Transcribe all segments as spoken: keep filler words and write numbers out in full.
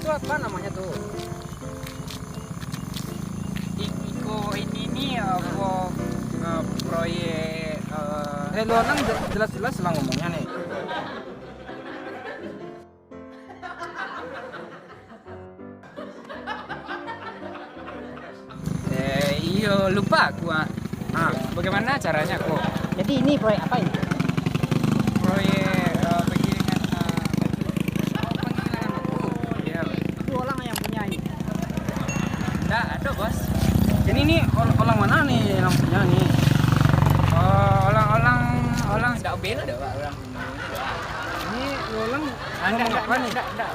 Itu apa namanya tuh? I-, iko ini nih apa, eh, proyek, eh, Eh, lo nang je-, jelas-jelas lah ngomongnya nih. Eh, iyo, lupa aku, ah. Ah, bagaimana caranya, kok? Jadi ini proyek apa ini? Proyek, eh, penggilingan, eh, oh, penggilingan buku. Iya. Itu orang yang punya ini. Ndak ada, Bos. Jadi ini ol-, orang mana nih yang punya nih? Oh, orang-orang, orang ndak bela dah, Pak, orang. Ini orang Ah, ndak, ngomong ndak, apa ndak, nih? Ndak, ndak.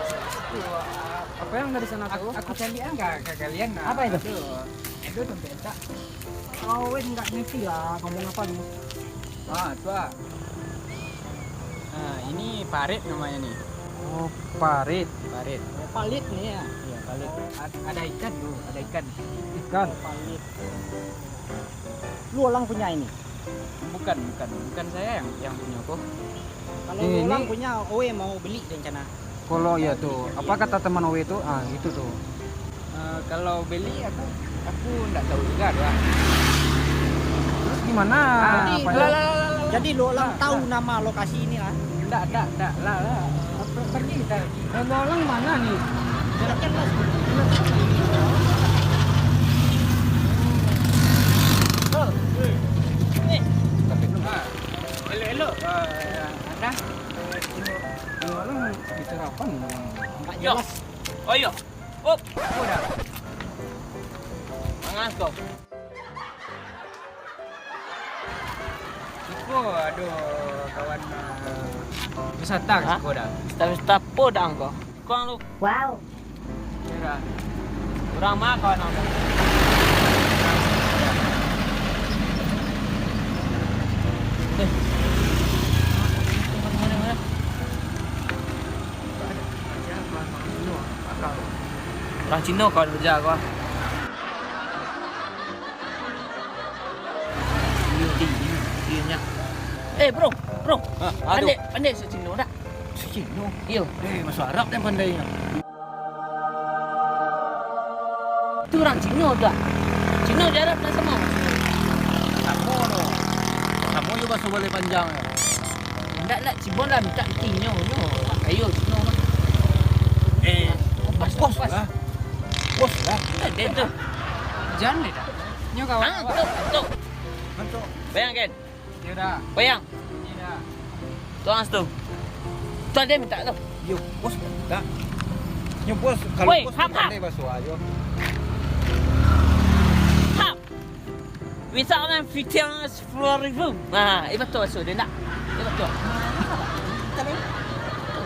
Apa yang dari sana tuh? Aku cari angka ke kalian, nah. Apa itu? Aduh. Aduh, dompet tak. Oh, weh, nggak ngerti lah ngomong apa nih. Ah, tu ah. Nah, ini parit namanya nih. Oh, parit. Parit. Oh, palit nih ya. Iya, parit. Ad-, ada ikan tuh, ada ikan. Ikan. Oh, palit. Lu orang punya ini? Bukan, bukan. Bukan saya yang, yang punya kok. Kalau Eh, lu orang ini punya, owe mau beli rencana? Kalau iya tu, apa kata teman Owe tu? Ah, gitu tu. Eh, kalau beli aku, aku ndak tahu juga tu, ah. Terus gimana? Ah, jadi, Pak, lu, ya? Lah, lah, lah, lah, lah. Jadi lu orang Lah, tahu lah. Nama lokasi ini lah? Ndak, ndak, ndak, lah, lah. Per-, pergi kita. Eh, lu orang mana nih? Dekat lah. Oh. Eh. Tapi, ah, elok-elok. Ah, ya, ada. Lu orang bicara apa nih, orang? Nggak Yo. Jelas. Oh, iyo. Op. Udah. Mangas kau. Iko, aduh, kawan, ah, wisata ka Hah? Siko dah. Wisata-wisata apo dah kau? Kau lu. Wow. Kira. Urang ma kawan kau? Eh. Mana, mana, mana? Urang Cino kawan kerja aku ah. Eh, bro, bro. Hah, aduh. Pandai, pandai bahasa Cino dak? Bahasa Cino? Iyo. Eh, bahasa Arab yang pandainyo. Tu urang Cino tu ah. Cino jo Arab ndak samo. Samo tu. Samo jo baso baleh panjang tu. Ndak, ndak, Cibon lah mintak itinyo, nyo. Ayo, Cino mah. Eh, bos, bos lah. Bos lah. Ndak, den tu. Jan deh dah. Nyo kawan Ah, awak. Tu, tu. Antok. Bayangkan. Iyo dah. Bayang. Iyo dah. Tuang situ. Tu ado mintak tu. Yo, bos mintak. Nyo bos, kalau Woi, bos hap, tu hap. Pandai baso ajo. Hap. Mintak urang fitiang sapuluah ribu. Nah, eh, batua baso den dak? Eh, batua. Kalau,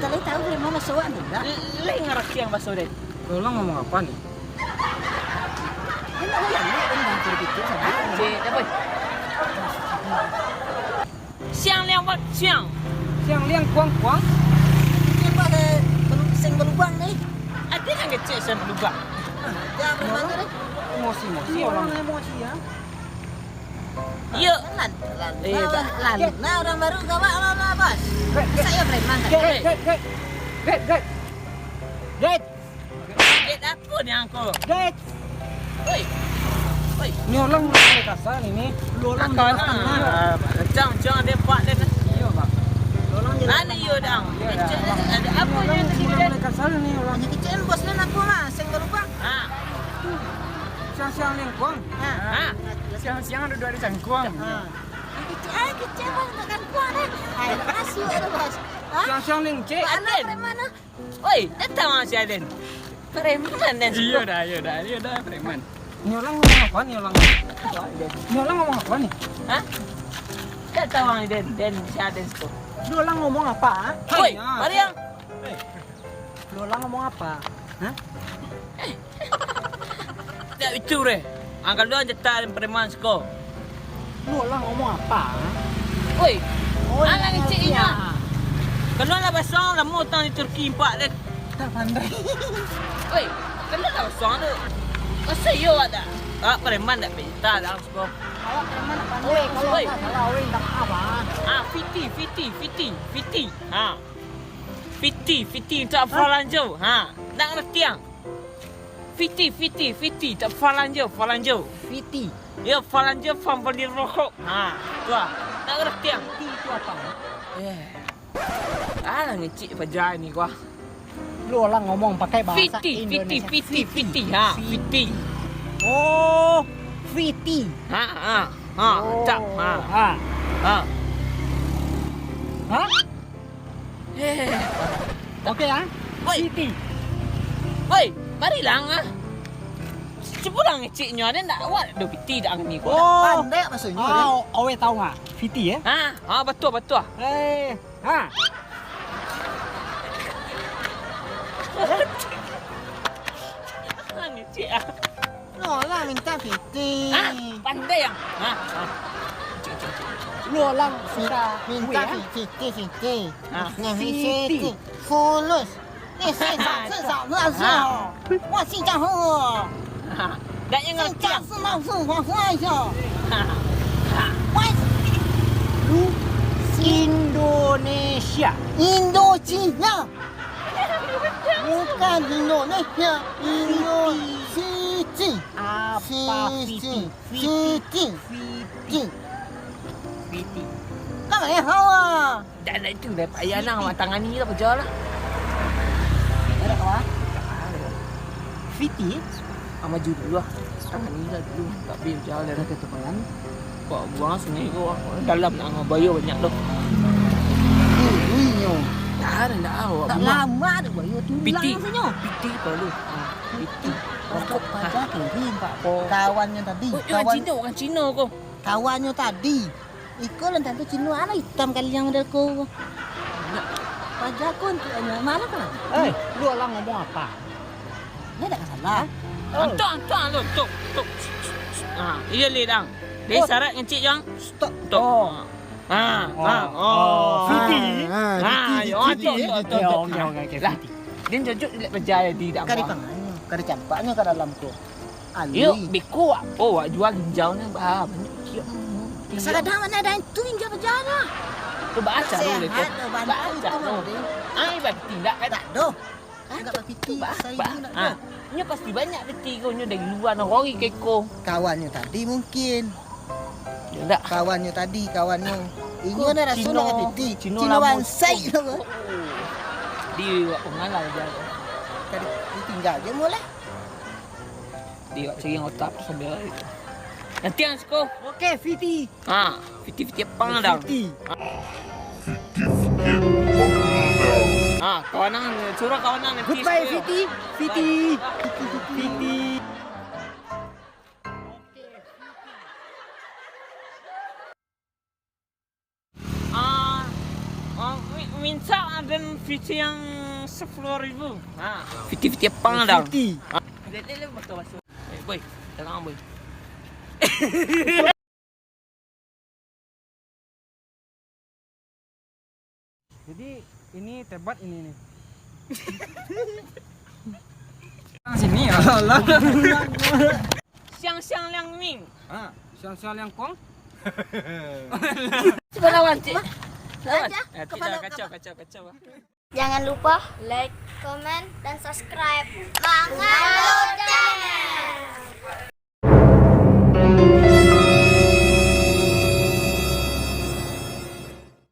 kalau tahu dari mana soal tu dah. Lai ngarati ang baso den. Tolong ngomong apa nih? Cik, apa? Siang liang buat siang. Siang liang kuang kuang. Siapa ada sing berlubang nih? Ada yang kecil sing berlubang. Jangan berlubang nih. Emosi-emosi. Iya, orang. Orang emosi ya. Iya. Lalu, lalu. Eh, lalu, tak. Lalu. Nah, orang baru gawak apa, Bos? Gret, gret. Saya preman, kan? Gret, gret, gret. Gret, gret. Gret. Gret apa ni, angko? Gret. Oi. Oi. Ni orang mulai kasar ni, ni. Lu orang Angko jelaskan, nah. Ah, cang, cang, dia pak dia, nah. Iya, Bang. Lu orang jelaskan. Mana iya, dang? Iya, dah. Kecil, ada apa ni, kecil, mulai kasar ni orang. Hanya kecil kan, Bos, ni aku mah, sing berubah. Ah. Siang-siang lingkuang. Ah. Ah. Siang-siang ada dua ada cangkuang. Ah. Kecil, eh, kecil pun tak kan kuat, eh. Ai, masuk ada, Bos. Hah? Siang-siang ni, Cik. Anak Aden. Preman, ah. Oi, datang si Aden. Preman, den. Iya dah, iya dah, iya dah, preman. Ni orang ngomong apa ni orang? Ni orang ngomong apa ni? Hah? Datang si Aden, den si Aden tu. Ni orang ngomong apa, ah? Oi, Mariang. Lu orang ngomong apa? Hah? Dak itu deh. Angkal dua jatah preman siko. Lu orang ngomong apa? Oi, alah ngecek inyo. Kalau lah basah lamo utang di Turki empat deh. Tak pandai. Oi, kalau lah basah tu. Masa iyo ada? Ah, preman dak pinta dah siko. Awak preman pandai. Oi, kalau oi. Salah, oi, tak apa. Ah, fiti, fiti, fiti, fiti. Ha. Fiti, Fiti, tak Falanjo. Ha, nak ngerti ang? Fiti, Fiti, Fiti, tak Falanjo, Falanjo. Fiti. Ya, Falanjo, Fambali Rokok. Ha, tu ah. Nak ngerti ang? Fiti itu apa? Eh. Alah, ngecek paja ni gua. Lu orang ngomong pakai bahasa Fiti, Fiti, Indonesia. Fiti, Fiti, ha, Fiti. Oh, Fiti. Ha, ha, ha, Oh. Cap, ha. Ha. Ha? Ha? Eh. Oke, ha? Woi. Fiti. Woi, marilah, ha. Cubo lah ngeceknyo, ado ndak awak do Fiti dak angni ko. Oh. Pandai maksudnyo, Ah, kan? Awak tahu nggak? Fiti, ya? Ha, ha, betul, betul. Eh. Ha. Ngecek ah. Lo lah minta Fiti. Ha? Pandai ang. Ha? Ha? Lo lah minta Fiti, Fiti. Ha? Nah, Fiti. Fiti. Fulus. Eh, sisa, sisa, sisa. Ha? Wah, sisa ho. Ha? Dak yang ngerti ang. Sisa, sisa, sisa. Ha? Ha? Wah. Lu Indonesia. Indo Cina. Bukan Indonesia, Indo Siti. Apa Fiti? Fiti. Fiti. Fiti. Fiti. Fiti. Kau eh hawa. Dah nak itu dah payah nang awak tangani lah kerja lah. Ada kawan? Fiti. Ah, maju dulu lah. Tangani lah dulu. Tapi jalan. Dah kata payan. Kok buang sungai ko, dalam nak bayo banyak tu. Duinyo. Dah, dah, dah, awak Tak buang. Lama dah bayo tu Piti. Langsung nyo. Piti perlu. Ah, piti. Rokok paja kirim, Pak. Kawannyo tadi. Oh, orang Cina, orang Cina ko. Kawannyo tadi. Iko lah tantu Cino, alah itam kaliang model ko. Paja ko untuak anya. Malah kan? Eh, lu alah ngomong apa? Dia dak salah. Antok, antok, antok, tok, tok. Ah, iya, Lid, ang. Dari syarat ngecek, Jang. Stop. Tok. Oh. Ah, ah, oh. Fiti. Ah, Fiti, Fiti, Fiti. Oke, oke, oke, Fiti. Dia jojok dia paja di dalam. Kari pangannya, kari campaknya ke dalam ko. Alui. Yo, beko apo wak jua ginjal ni, bah, banyak kecek. Sakadang mano ado itu ginjal paja lah. Tu baca tu, Dek. Sehat tu, banyak itu, Dek. Ai, berarti ndak kan? Tak doh. Ndak bapiti, bah, saibu bah. Ndak doh. Nyo pasti banyak piti ko, nyo dari lua, nang rori ka iko. Kawannyo tadi mungkin. Yo, ndak. Kawannyo tadi, kawannyo. Inyo nak raso nak piti. Cino bansai tu. Di wak pengalau je. Tadi ditinggal je mulai. Di wak cari otak tu sambil lari. Nanti ang siko. Oke, Fiti. Ha, Fiti, Fiti apa dang? Fiti. Ha, kawan ang, suruh kawan ang nanti. Goodbye, Fiti. Fiti. Fiti, Fiti, Fiti. Ah, ah, mi-, minta aden Fiti yang sepuluh ribu. Ha. Fiti, Fiti apa dang? Fiti. Ha. Lihat, lihat, lihat, basuh, basuh. Eh, boy, tenang, boy. Jadi, ini tebat ini nih. Yang sini ya. Siang-siang liang ming. Ah, siang-siang liang kong. Cuba lawan, Cik. Lawan. Aja, eh, kepala tidak, kacau, kepala. Kacau, kacau, kacau. Jangan lupa like, comment, dan subscribe. Mangalo